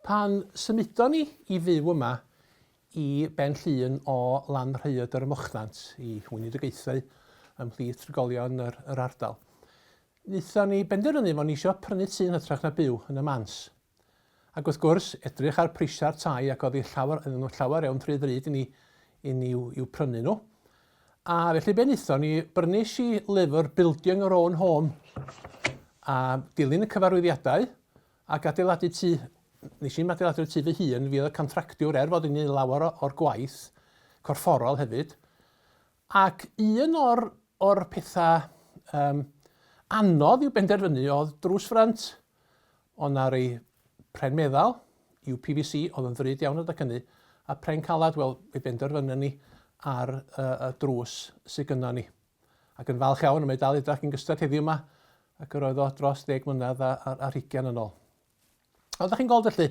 Pan symudon ni i fyw yma i Ben Llŷn o Lanrhaeadr ym Mochnant i weinidogaethau ymhlith trigolion yr, yr ardal, wnaethon ni benderfynu fod ni eisiau prynu tŷ yn hytrach na byw yn y mans. Ac wrth gwrs, edrych ar prisiau'r tai ac oedd llawer, oedden nhw llawer iawn rhy ddrud i ni, i ni i'w, i'w prynu nhw. A felly be wnaethon ni, brynu i lyfr Building Your Own Home a dilyn y cyfarwyddiadau ac adeiladu tŷ. Nes i'm adeiladu'r tŷ fy hun, fi oedd y contractiwr er fod i'n neud lawer o'r gwaith corfforol hefyd. Ac un o'r, or pethau um, anodd i'w benderfynu oedd drws ffrynt. Oedd 'na rei pren meddal, UPVC, oedd yn ddrud iawn adeg hynny, a pren calad, wel, fe benderfynon ni ar y, y drws sydd gynnon ni. Ac yn falch iawn, mae dal edrach yn gystad heddiw yma, ac yr oedd o dros ddeg mlynedd a, a, a rhigian yn ôl. Ond da chi'n gweld felly,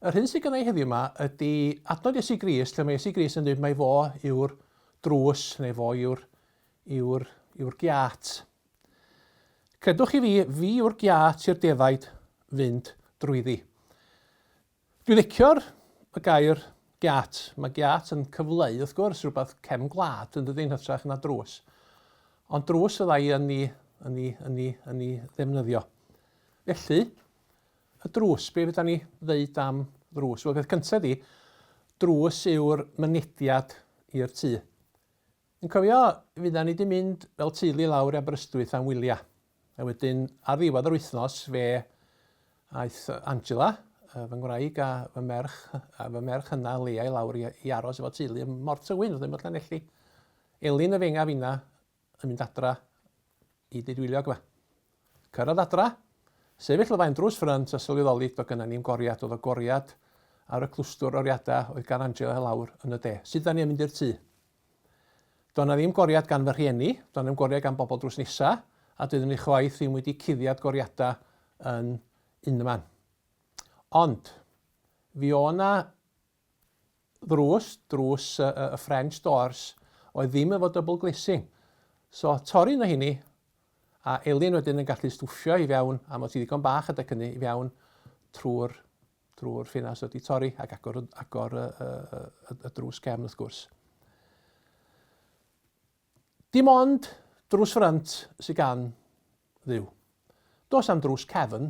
yr hyn sydd gynna i heddiw yma ydy adnod Iesu Grist, lle mae Iesu Grist yn dweud mai fo yw'r drws, neu fo yw'r, yw'r, yw'r giat. Credwch chi fi, fi yw'r giat i'r defaid fynd drwyddi. Dwi'n licio'r y gair giat. Mae giat yn cyfleu, wrth gwrs, rhywbeth cefn gwlad yn dydy, yn hytrach na drws. Ond drws fydda i yn ei, yn ei, yn ei, yn ei ddefnyddio. Felly, y drws, be fydda ni ddeud am ddrws? Wel, peth cyntaf ydi, drws yw'r mynediad i'r tŷ. Yn cofio, fydda ni 'di mynd fel teulu lawr i Aberystwyth am wylia. A wedyn, ar ddiwedd yr wythnos, fe aeth Angela, fy ngwraig a fy merch, a fy merch hynna, Leia, i lawr i, i aros efo teulu ym Mortywyn, oedd yn Llanelli. Elin y fenga finna yn mynd adra i Dudwiliog yma. Cyrraedd adra, sefyll o flaen drws ffrynt a sylweddoli do gynna ni'm goriad, oedd o goriad ar y clwstwr oriadau oedd gan Angela lawr yn y de. Sut da ni yn mynd i'r tŷ? Do 'na ddim goriad gan fy rhieni, do 'na ddim goriad gan bobl drws nesa, a doeddwn i chwaith ddim wedi cuddiad goriadau yn unman. Ond, fi o 'na ddrws, drws y, y, y French doors, oedd ddim efo double glazing. So, torri yna hynny, a Elin wedyn yn gallu stwffio i fewn, am o ti ddigon bach adeg hynny, i fewn trwy'r drwy'r ffenast wedi torri ac agor, agor y, y, y, y drws cefn wrth gwrs. Dim ond drws ffrynt sydd gan Dduw. Does am drws cefn,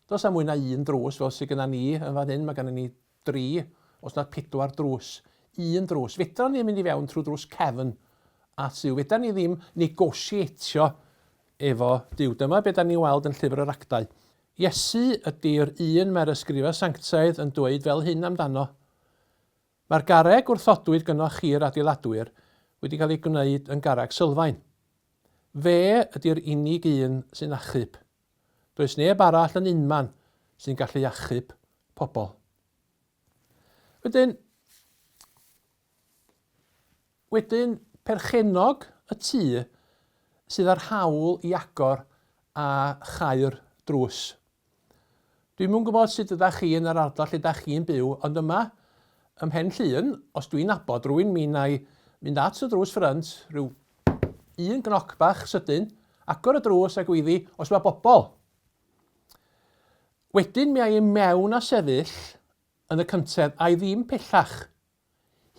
does am mwy na un drws fel sydd gyda ni yn fan hyn, mae gennym ni dri, os nad pedwar drws. Un drws. Fedra ni mynd i fewn trwy drws cefn at Dduw. Fedra ni ddim negotiatio efo Duw. Dyma beth da ni'n weld yn llyfr yr Actau. Iesu ydy'r un mae'r Ysgrifau Sanctaidd yn dweud fel hyn amdano, Mae'r garreg wrthodwyd gynnoch chi'r adeiladwyr wedi cael ei gwneud yn garreg sylfaen. Fe ydy'r unig un sy'n achub. Does neb arall yn unman sy'n gallu achub pobl. Wedyn, Wedyn, perchennog y tŷ sydd â'r hawl i agor a chau'r drws. Dwi'm yn gwybod sut ydach chi yn yr ardal lle dach chi'n byw, ond yma ym Mhen Llŷn, os dwi'n nabod rhywun, mi wna i fynd at y drws ffrynt, rhyw un gnoc bach sydyn, agor y drws a gweiddi, os mae bobl. Wedyn mi a i mewn a sefyll yn y cyntedd, a'i ddim pellach.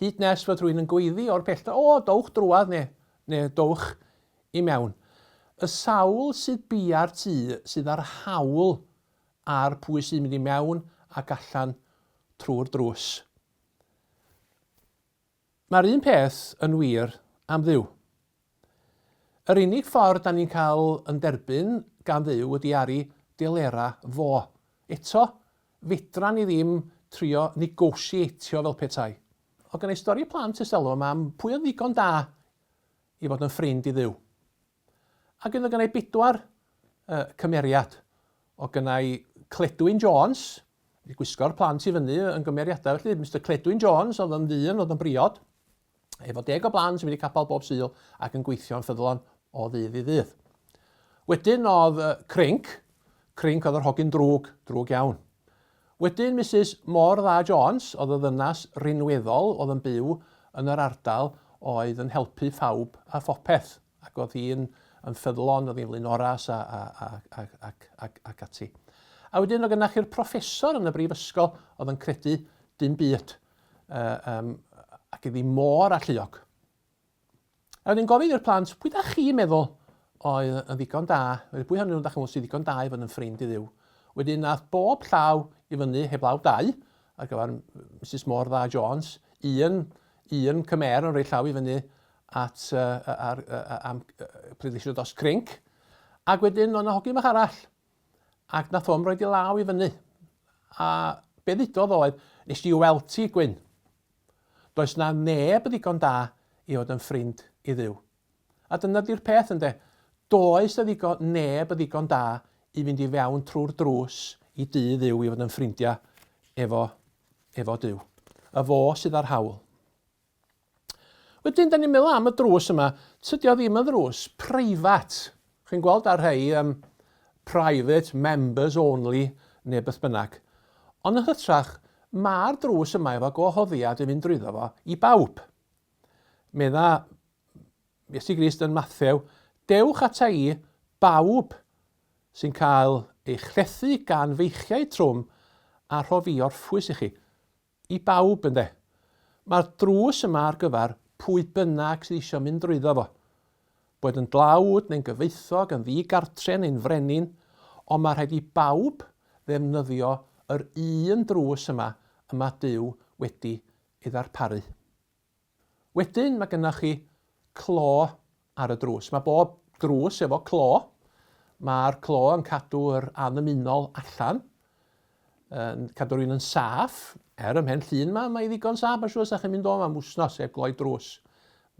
Hyd nes fod rhywun yn gweiddi o'r pellter, O, dowch drwadd, neu, neu dowch i mewn. Y sawl sydd bia'r tŷ sydd â'r hawl ar pwy sy'n mynd i mewn ac allan trwy'r drws. Mae'r un peth yn wir am Dduw. Yr unig ffordd da ni'n cael yn derbyn gan Dduw ydy ar ei delera fo. Eto, fedra ni ddim trio negotiatio fel petai. Oedd gen i stori plant ers talwm am pwy oedd ddigon da i fod yn ffrind i Dduw. Ac oedd gen i bedwar uh, cymeriad. Oedd gen i Cledwyn Jones, wedi gwisgo'r plant i fyny yn gymeriadau felly, Mister Cledwyn Jones oedd yn ddyn, oedd yn briod, efo deg o blant yn mynd i capel bob Sul ac yn gweithio'n ffyddlon o ddydd i ddydd. Wedyn oedd Crinc, Crinc oedd yr hogyn drwg, drwg iawn. Wedyn Misus Mor Dda Jones oedd y ddynas rinweddol oedd yn byw yn yr ardal oedd yn helpu phawb a phopeth ac oedd hi'n yn ffyddlon, oedd hi'n flaenoras a, a, a, a, ac, ac, ac ati. A wedyn oedd gennych chi'r proffesor yn y brifysgol oedd yn credu dim byd uh, um, ac iddi mor alluog. A wedyn gofyn i'r plant, pwy da chi'n meddwl oedd yn ddigon da, pwy ohonyn nhw da chi'n meddwl sydd ddigon da i fod yn ffrind i Dduw? Wedyn nath bob llaw i fyny heblaw dau, ar gyfer Mrs Mor Dda Jones, un, un cymer yn rhoi llaw i fyny at, uh, ar, uh, am uh, pleidleisio dros Crinc, ac wedyn oedd yna hogyn bach arall, ac nath o'm roed i law i fyny. A be ddudodd oedd, nes di weld ti, Gwyn, Does 'na neb ddigon da i fod yn ffrind i Dduw. A dyna 'di'r peth ynde, does 'na ddigon, neb ddigon da i fynd i fewn trwy'r drws i dŷ Dduw i fod yn ffrindia efo, efo Duw. Y fo sydd â'r hawl. Wedyn, da ni'n meddwl am y drws yma, tydi o ddim yn ddrws preifat. Chi'n gweld ar rhai um, private members only neu beth bynnag. Ond yn hytrach, mae'r drws yma efo gwahoddiad i fynd drwyddo fo i bawb. Medda Iesu Grist yn Mathew, dewch ata i bawb sy'n cael eich llethu gan feichiau trwm a rho fi orffwys i chi. I bawb, ynde? Mae'r drws yma ar gyfer pwy bynnag sydd eisiau mynd drwyddo fo. Boed yn dlawd neu'n gyfoethog, yn ddi-gartre neu'n frenin, ond mae rhaid i bawb ddefnyddio yr un drws yma y mae Duw wedi ei ddarparu. Wedyn mae gennych chi clo ar y drws. Mae bob drws efo clo. Mae'r clo yn cadw yr annymunol allan, yn cadw rhywun yn saff. Er ym Mhen Llŷn ma, mae ddigon saff, mae'n siŵr, sa chi'n mynd o am wsnos heb gloi drws.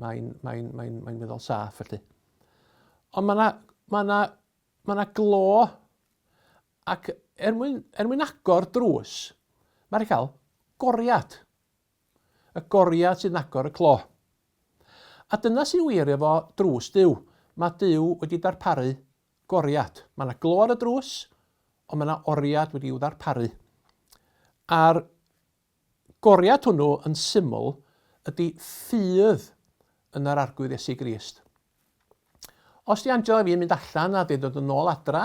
Mae'n mae mae mae weddol saff felly. Ond mae yna mae yna mae yna glo ac er mwyn, er mwyn agor drws, mae'n rhaid cael goriad. Y goriad sydd yn agor y clo. A dyna sy'n wir efo drws Duw. Mae Duw wedi darparu goriad. Mae yna glo ar y drws, ond mae yna oriad wedi i'w ddarparu. A'r goriad hwnnw yn syml ydy ffydd yn yr Arglwydd Iesu Grist. Os di Angela a fi'n mynd allan a di dod yn ôl adra,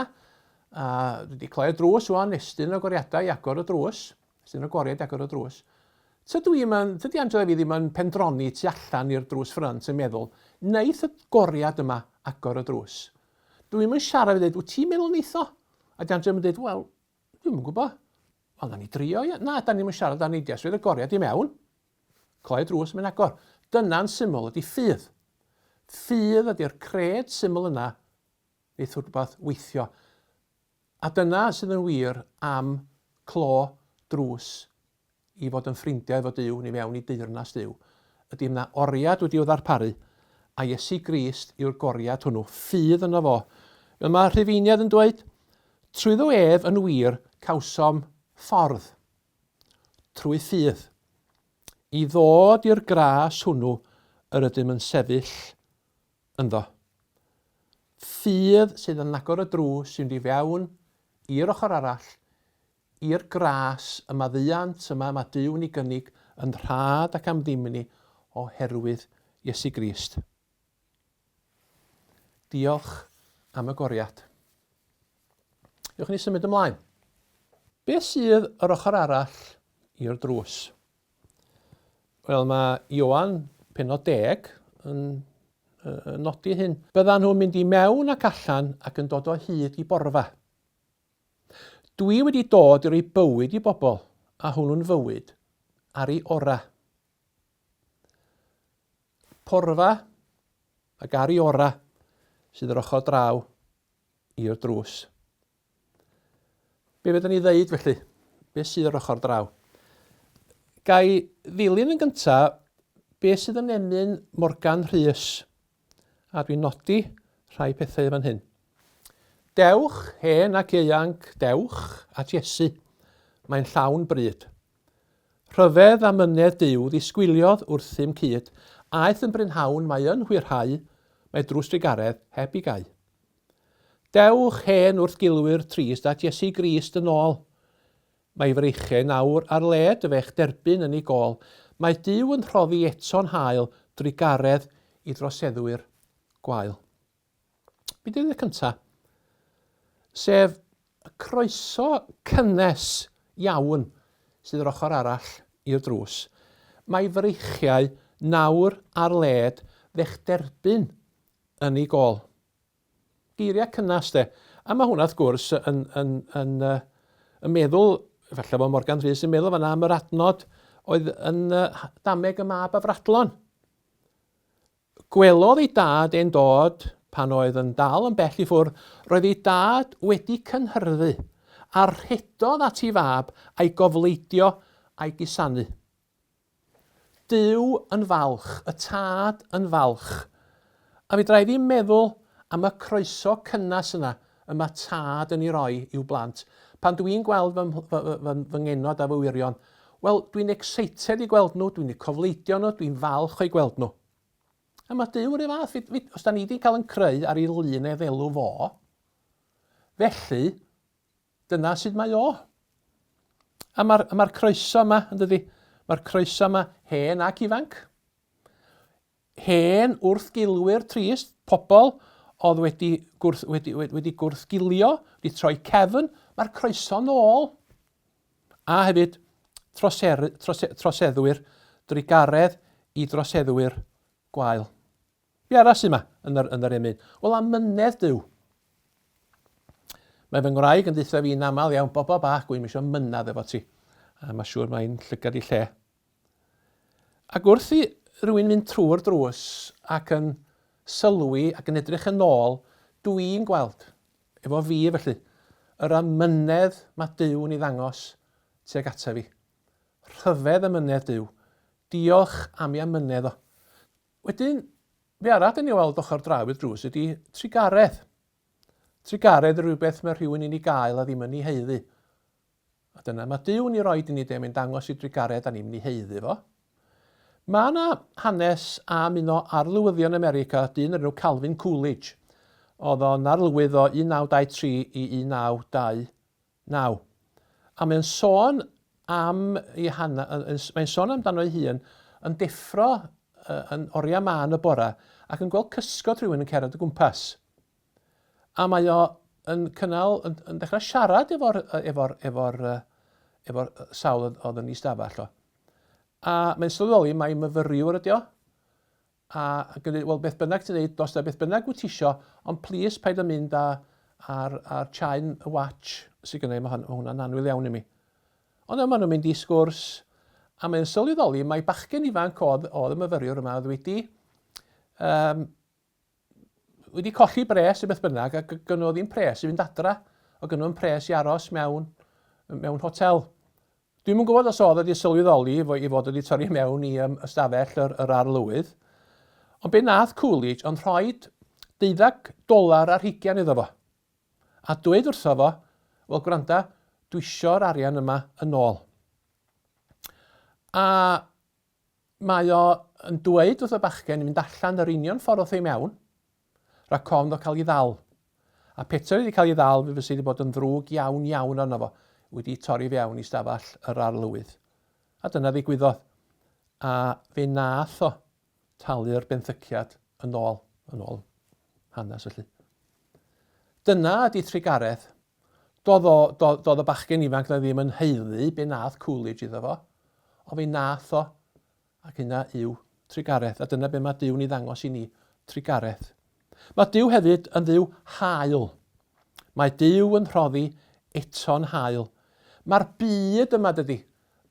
a dwi wedi cloi'r drws wan, estyn y goriadau i agor y drws, estyn y goriad i agor y drws. Tydw i yn, tydi Angela a fi ddim yn pendroni tu allan i'r drws ffrynt yn meddwl, neith y goriad yma agor y drws. Dwi'm yn siarad i dweud, wyt ti'n meddwl neith o? A di Angela yn dweud, wel, dwi'm yn gwybod. Wel, na ni drio, ia. Na, da ni'm yn siarad, da ni jest roid y goriad i mewn. Cloi drws mae'n agor. Dyna'n syml ydy ffydd. Ffydd ydy'r cred syml yna wneith rhywbeth weithio. A dyna sydd yn wir am clo drws i fod yn ffrindiau efo Duw neu mewn i deyrnas Duw. Ydy yna oriad wedi i'w ddarparu, a Iesu Grist yw'r goriad hwnnw, ffydd yno fo. Fel mae Rhufeiniaid yn dweud, trwyddo ef yn wir cawsom ffordd. trwy ffydd, i ddod i'r gras hwnnw yr ydym yn sefyll ynddo. Ffydd sydd yn agor y drws i fynd i fewn i'r ochr arall, i'r gras y maddeuant yma mae Duw'n ei gynnig yn rhad ac am ddim i ni oherwydd Iesu Grist. Diolch am y goriad. Ewch ni symud ymlaen. Beth sydd yr ochr arall i'r drws? Wel, mae Ioan penod deg yn, yn nodi hyn. Byddan nhw'n mynd i mewn ac allan ac yn dod o hyd i borfa. Dwi wedi dod i roi bywyd i bobl, a hwnnw'n fywyd ar ei orau. Porfa ac ar ei ora sydd yr ochr draw i'r drws. Be fedrwn ni ddeud felly? Be sydd yr ochr draw? Gai ddilyn yn gyntaf be sydd yn emyn Morgan Rhys. A dwi'n nodi rhai pethau fan hyn. Dewch, hen ac ieuanc, dewch at Iesu. Mae'n llawn bryd. Rhyfedd a mynedd Duw ddisgwyliodd wrthym cyd, aeth yn brynhawn, mae yn hwyrhau, mae drws drugaredd heb i gau. Dewch, hen wrthgilwyr trist, at Iesu Grist yn ôl. Mae ei freichiau nawr ar led fe'ch derbyn yn ei gôl, mae Duw yn rhoddi eto'n hael drugaredd i droseddwyr gwael. Be di'r cyntaf? Sef, y croeso cynnes iawn sydd yr ochr arall i'r drws. Mae freichiau nawr ar led fe'ch derbyn yn ei gôl. Geiriau cynnes de. A mae hwnna wrth gwrs yn, yn, yn, yn, yn meddwl, falle bod Morgan Rhys yn meddwl fanna am yr adnod oedd yn dameg y mab afradlon. Gwelodd ei dad e'n dod pan oedd yn dal yn bell i ffwrdd, roedd ei dad wedi cynhyrfu, a rhedodd at ei fab a'i gofleidio a'i gusanu. Duw yn falch, y tad yn falch. A fedra i ddim meddwl am y croeso cynnes yna y mae tad yn ei roi i'w blant. Pan dwi'n gweld fy, fy, fy, fy, fy ngenod a fy wyrion, wel, dwi'n excited i gweld nhw, dwi'n eu cofleidio nhw, dwi'n falch o'i gweld nhw. A mae Duw yr un fath, fi, fi, os da ni wedi cael yn creu ar ei lun ei ddelw fo, felly, dyna sut mae o. A mae'r mae croeso yma, yn dydi? Mae'r croeso yma hen ac ifanc. Hen wrthgilwyr trist, pobl oedd wedi, gwrth, wedi, wedi, wedi gwrthgilio, wedi troi cefn, mae'r croeso nôl. A hefyd, troser, trose, troseddwyr, drugaredd i droseddwyr gwael. Be arall sydd yma yn yr, yn yr emyn? Wel, amynedd Duw. Mae fy ngwraig yn deutha fi'n aml iawn, bobl bach, gwyn eisiau mynadd efo ti. A mae siŵr mae'n llygad i lle. Ac wrth i rywun fynd trwy'r drws ac yn sylwi ac yn edrych yn ôl, dw i'n gweld, efo fi felly, yr amynedd mae Duw yn ei ddangos tuag ata fi. Rhyfedd amynedd Duw. Diolch am ei amynedd o. Wedyn, be arall dyn ni weld ochr draw i'r drws ydy trugaredd. Trugaredd yw rhywbeth mae rhywun yn ei gael a ddim yn ei haeddu. A dyna mae Duw'n ei roed i ni de, mae'n dangos i drugaredd a ni'n mynd i haeddu fo. Mae yna hanes am un o arlywyddion America, dyn o'r enw Calvin Coolidge. Oedd o'n arlywydd o 1923 i 1929. A mae'n sôn am ei hana, mae'n sôn amdano ei hun yn deffro yn oriau mân y bora ac yn gweld cysgod rhywun yn cerdded o gwmpas. A mae o yn cynnal, yn, yn dechrau siarad efo'r efo efo efo sawl oedd yn ei stafell o. A mae'n sylweddoli mai myfyriwr ydi o. A ac yn dweud, wel, beth bynnag ti'n dweud, dos da beth bynnag wyt ti isio, ond plis paid â mynd â, ar, ar chain y watch sydd gennau, mae hwnna'n annwyl iawn i mi. Ond yma nhw'n mynd i sgwrs, a mae'n sylweddoli mai bachgen ifanc oedd, oedd y myfyriwr yma oedd wedi um, wedi colli bres neu beth bynnag, ac gynno nhw ddim pres i fynd adra, o gynno nhw'n pres i aros mewn, mewn hotel. Dwi'm yn gwybod os oedd wedi sylweddoli i fod wedi torri mewn i um, ystafell yr, yr arlywydd, ond be nath Coolidge ond rhoi deuddag dolar ar hugian iddo fo. A dweud wrtho fo, wel gwranda, dwi isio'r arian yma yn ôl. A Mae o yn dweud wrth y bachgen i fynd allan yr union ffordd o'th ei mewn, rhag ofn iddo cael ei ddal. A petai wedi cael ei ddal, fe fysa wedi bod yn ddrwg iawn iawn arno fo, wedi torri fewn i stafell yr arlywydd. A dyna ddigwyddodd. A fe nath o talu'r benthyciad yn ôl, yn ôl hanes felly. Dyna ydy trugaredd. Doedd, o, do, doedd y bachgen ifanc na ddim yn haeddu be nath Coolidge iddo fo, ond fe nath o, ac hynna yw trugaredd, a dyna be mae Duw'n ei ddangos i ni, trugaredd. Mae Duw hefyd yn Dduw hael. Mae Duw yn rhoddi eto'n hael. Mae'r byd yma, dydy,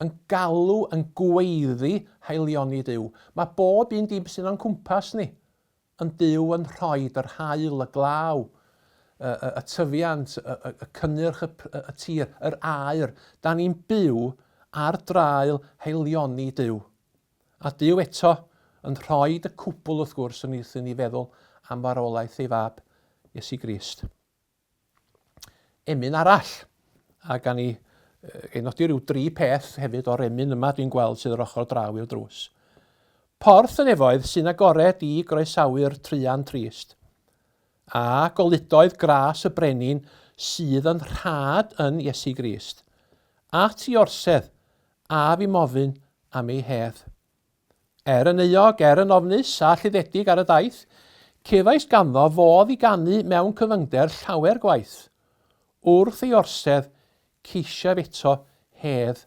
yn galw, yn gweiddi haelioni Duw. Mae bob un dim sydd o'n cwmpas ni Yn Duw yn rhoid yr haul, y glaw, y, y, y tyfiant, y, y, y cynnyrch y, y, y tir, yr aer. Da ni'n byw ar draul haelioni Duw. A Duw eto yn rhoid y cwbl wrth gwrs yn wrth i ni feddwl am farwolaeth ei fab, Iesu Grist. Emyn arall. A gan i ei nodi rhyw dri peth hefyd o'r emyn yma dwi'n gweld sydd yr ochr draw i'r drws. Porth y nefoedd sy'n agored i groesawu'r truan trist. A goludoedd gras y brenin sydd yn rhad yn Iesu Grist. At i orsedd, a fi mofyn am ei hedd. Er yn euog, er yn ofnus a lluddedig ar y daith, cefais ganddo fodd i ganu mewn cyfyngder llawer gwaith. Wrth ei orsedd, ceisiaf eto hedd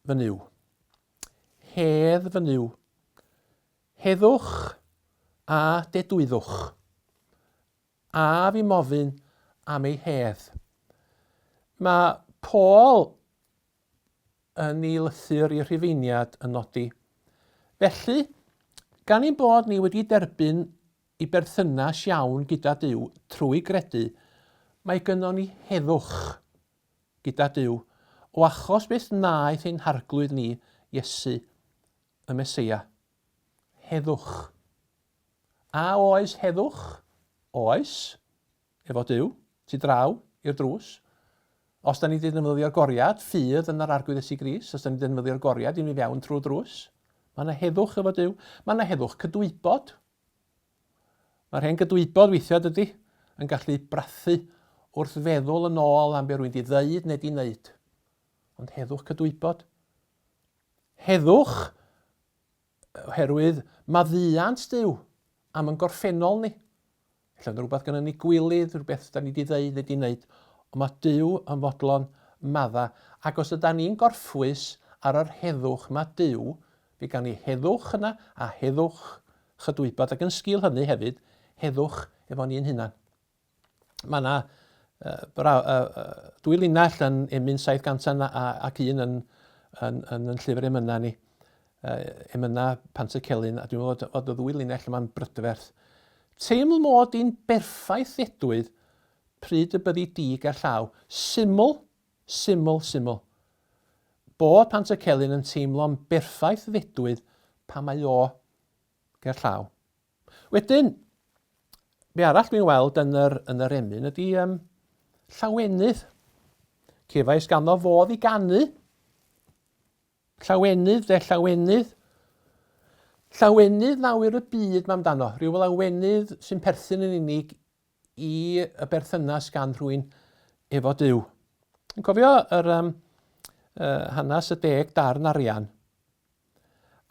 fy Nuw. Hedd fy Nuw. Heddwch a dedwyddwch. A fi mofyn am ei hedd. Mae Paul yn ei lythyr i'r Rhufeiniad yn nodi, Felly, gan ein bod ni wedi derbyn i berthynas iawn gyda Duw trwy gredu, mae gynnon ni heddwch gyda Duw o achos beth wnaeth ein Harglwydd ni, Iesu, y Meseia. Heddwch. A oes heddwch? Oes. Efo Duw, tu draw i'r drws. Os da ni wedi defnyddio'r goriad, ffydd yn yr Arglwydd Iesu Grist, os da ni wedi defnyddio'r goriad i ni fewn trwy'r drws, mae yna heddwch efo Duw. Mae yna heddwch cydwybod. Mae'r hen gydwybod weithiau, dydy, yn gallu brathu wrth feddwl yn ôl am be rwy'n di ddeud neu di wneud. Ond heddwch cydwybod. Heddwch Oherwydd maddeuant Duw am yn gorffennol ni. Ella bod rhywbeth gyda ni gwilydd, rhywbeth da ni wedi ddeud neu wedi wneud, ond mae Duw yn fodlon madda. Ac os yda ni'n gorffwys ar yr heddwch mae Duw, fe gawn ni heddwch yna a heddwch chydwybod, ac yn sgil hynny hefyd, heddwch efo ni'n hunan. Mae yna uh, uh, dwy linell yn emyn 700 ac un yn, yn, yn, yn llyfr emynau ni. Uh, emynau Pantycelyn, a dwi'n meddwl fod y ddwy linell yma'n brydferth. Teiml mod i'n berffaith ddedwydd pryd y byddi di ger llaw. Syml, syml, syml. Bod Pantycelyn yn teimlo'n berffaith ddedwydd pan mae o ger llaw. Wedyn, be arall dwi'n weld yn yr, yn yr emyn ydy um, llawenydd. Cefais ganddo fodd i ganu. Llawenydd, de, llawenydd. Llawenydd nawyr y byd mae amdano. Rhyw lawenydd sy'n perthyn yn unig i y berthynas gan rhywun efo Duw. Yn cofio yr um, uh, hanes y deg darn arian?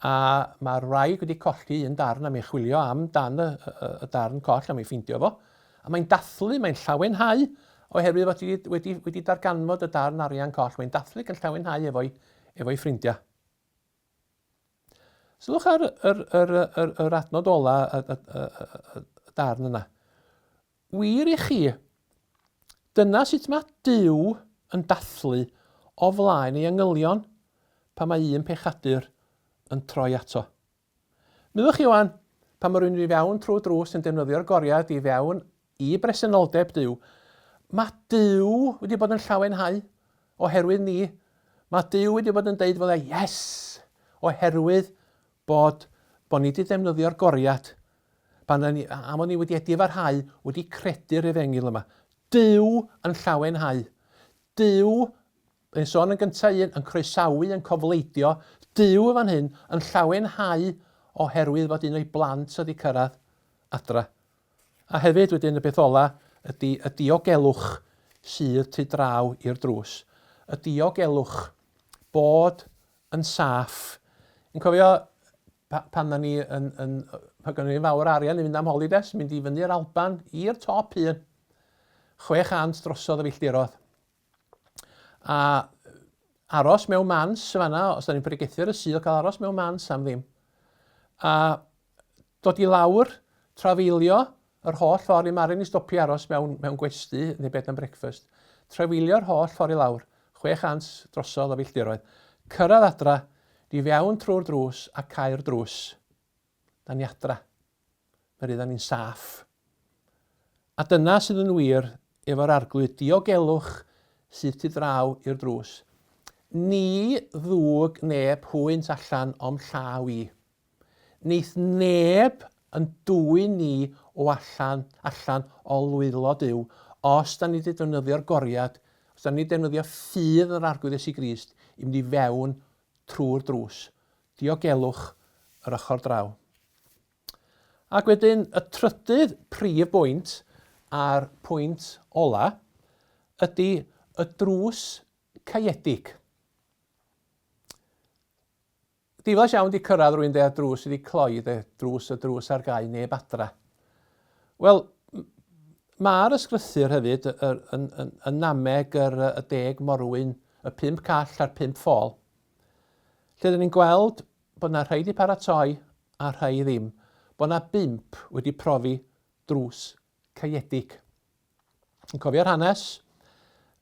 A mae'r wraig wedi colli un darn a mae'n chwilio am dan y, y, y darn coll a mae'n ffeindio fo. A mae'n dathlu, mae'n llawenhau oherwydd fod wedi, wedi, wedi darganfod y darn arian coll. Mae'n dathlu ac yn llawenhau efo'i, efo'i ffrindiau. Sylwch ar yr, yr, yr, yr adnod ola y, y, y, y, y darn yna. Wir i chi, dyna sut mae Duw yn dathlu o flaen ei angylion pan mae un pechadur yn troi ato. Meddwch chi wan, pan mae rhywun i fewn trwy drws yn defnyddio'r goriad i fewn i bresenoldeb Duw, mae Duw wedi bod yn llawenhau oherwydd ni. Mae Duw wedi bod yn deud fel e, yes, oherwydd bod, bod ni wedi defnyddio'r goriad Pan ni, am o'n i wedi edifarhau, wedi credu'r efengyl yma. Duw yn llawenhau. Duw, yn sôn yn gyntaf un, yn croesawu, yn cofleidio. Duw yn fan hyn yn llawenhau oherwydd fod un o'i blant wedi cyrraedd adra. A hefyd wedyn y beth ola ydy y diogelwch sydd tu draw i'r drws. Y diogelwch bod yn saff. Yn cofio pa, pan na ni yn, yn, pan gynnon ni fawr arian i fynd am holidays, mynd i fyny'r Alban i'r top hun. 600 drosodd o filltirodd. A aros mewn mans fanna, os da ni'n pregethu ar y Sul, cael aros mewn mans am ddim. A dod i lawr, trafeilio yr holl ffordd i Marin i stopio aros mewn, mewn gwesty neu bed and breakfast. Trafeilio'r holl ffordd i lawr, 600 drosodd o filltiroedd. Cyrraedd adra, di fewn trwy'r drws a cau'r drws. Da ni adra. Fe rydyn ni'n saff. A dyna sydd yn wir efo'r arglwydd diogelwch sydd tu draw i'r drws. Ni ddwg neb hwynt allan o'm llaw i. Neith neb yn dwyn ni o allan, allan o lwylo Duw, os da ni wedi defnyddio'r goriad, os da ni wedi defnyddio ffydd yn yr Arglwydd Iesu Grist i mynd i fewn trwy'r drws. Diogelwch yr ochr draw. Ac wedyn y trydydd prif bwynt a'r pwynt ola ydy y drws caeedig. Diflas iawn 'di cyrraedd rwy'n de a drws wedi cloi de, drws y drws ar gau, neb adra. Wel, Mae'r ysgrythur hefyd yn, yn, yn, yn nameg yr, y deg morwyn, y pump call a'r pump ffôl. Lle dyn ni'n gweld bod na rhai wedi paratoi a rhai ddim. Bod na bump wedi profi drws caeedig. Yn cofio'r hanes,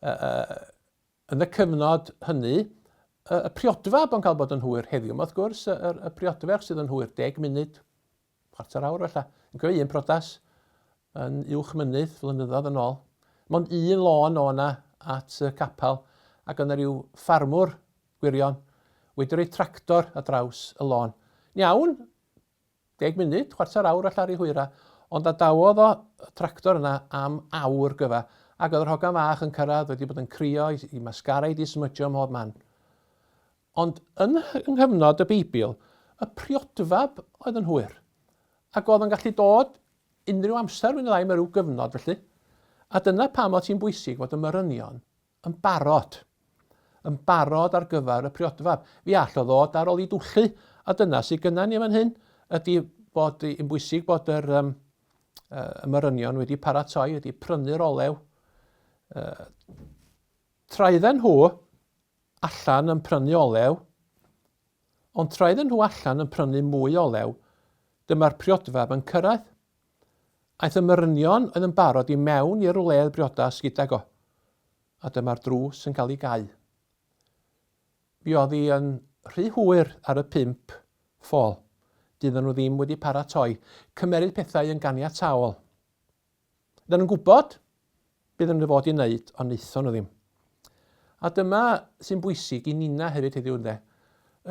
uh, yn y cyfnod hynny, y, y priodfab yn cael bod yn hwyr heddiw, wrth gwrs, y, y, y priodferch sydd yn hwyr deg munud, chwarter awr felly. Yn cofio un priodas yn uwch mynydd flynyddoedd yn ôl. Mond un lôn o yna at y capel ac yna rhyw ffarmwr gwirion wedi rhoi tractor ar draws y lôn. Iawn, deg munud, chwarter awr allan rhy hwyra, ond adawodd o y tractor yna am awr gyfa, ac oedd yr hogan fach yn cyrraedd wedi bod yn crio i, i mascara i di smydjo ym mhob man. Ond yn yng nghyfnod y Beibl, y priodfab oedd yn hwyr, ac oedd yn gallu dod unrhyw amser mwy neu lai mewn rhyw gyfnod felly. A dyna pam oedd hi'n bwysig fod y morynion yn barod. Yn barod ar gyfer y priodfab. Fi all o ddod ar ôl i dwllu, a dyna sydd gynna ni fan hyn, ydy bod yn bwysig bod yr, um, y morynion wedi paratoi, wedi prynu'r olew. Uh, traedden nhw allan yn prynu olew, ond traedden nhw allan yn prynu mwy o olew, dyma'r priodfab yn cyrraedd. Aeth y morynion oedd yn barod i mewn i'r wledd briodas gydag o, a dyma'r drws yn cael ei gau. Mi oedd hi yn rhy hwyr ar y pump ffôl. Dydden nhw ddim wedi paratoi. Cymeryd pethau yn ganiataol. Oedden nhw'n gwybod beth oedden nhw fod i wneud, ond wnaethon nhw ddim. A dyma sy'n bwysig i nina hefyd heddiw ynde,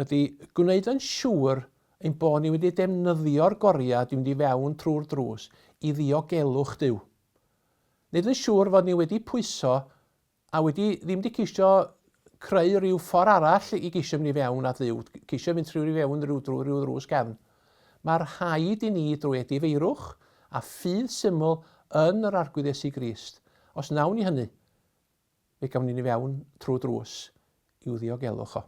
ydy gwneud yn siŵr ein bod ni wedi defnyddio'r goriad i fynd i fewn trwy'r drws i ddiogelwch Duw. Wneud yn siŵr fod ni wedi pwyso a wedi ddim wedi ceisio creu rhyw ffordd arall i geisio mynd i fewn at Dduw, ceisio mynd trwy i fewn rhyw, drwy rhyw ddrws gefn. Mae rhaid i ni drwy edifeirwch a ffydd syml yn yr Arglwydd Iesu Grist. Os wnawn ni hynny, fe gawn ni ni fewn trwy drws i'w ddiogelwch o.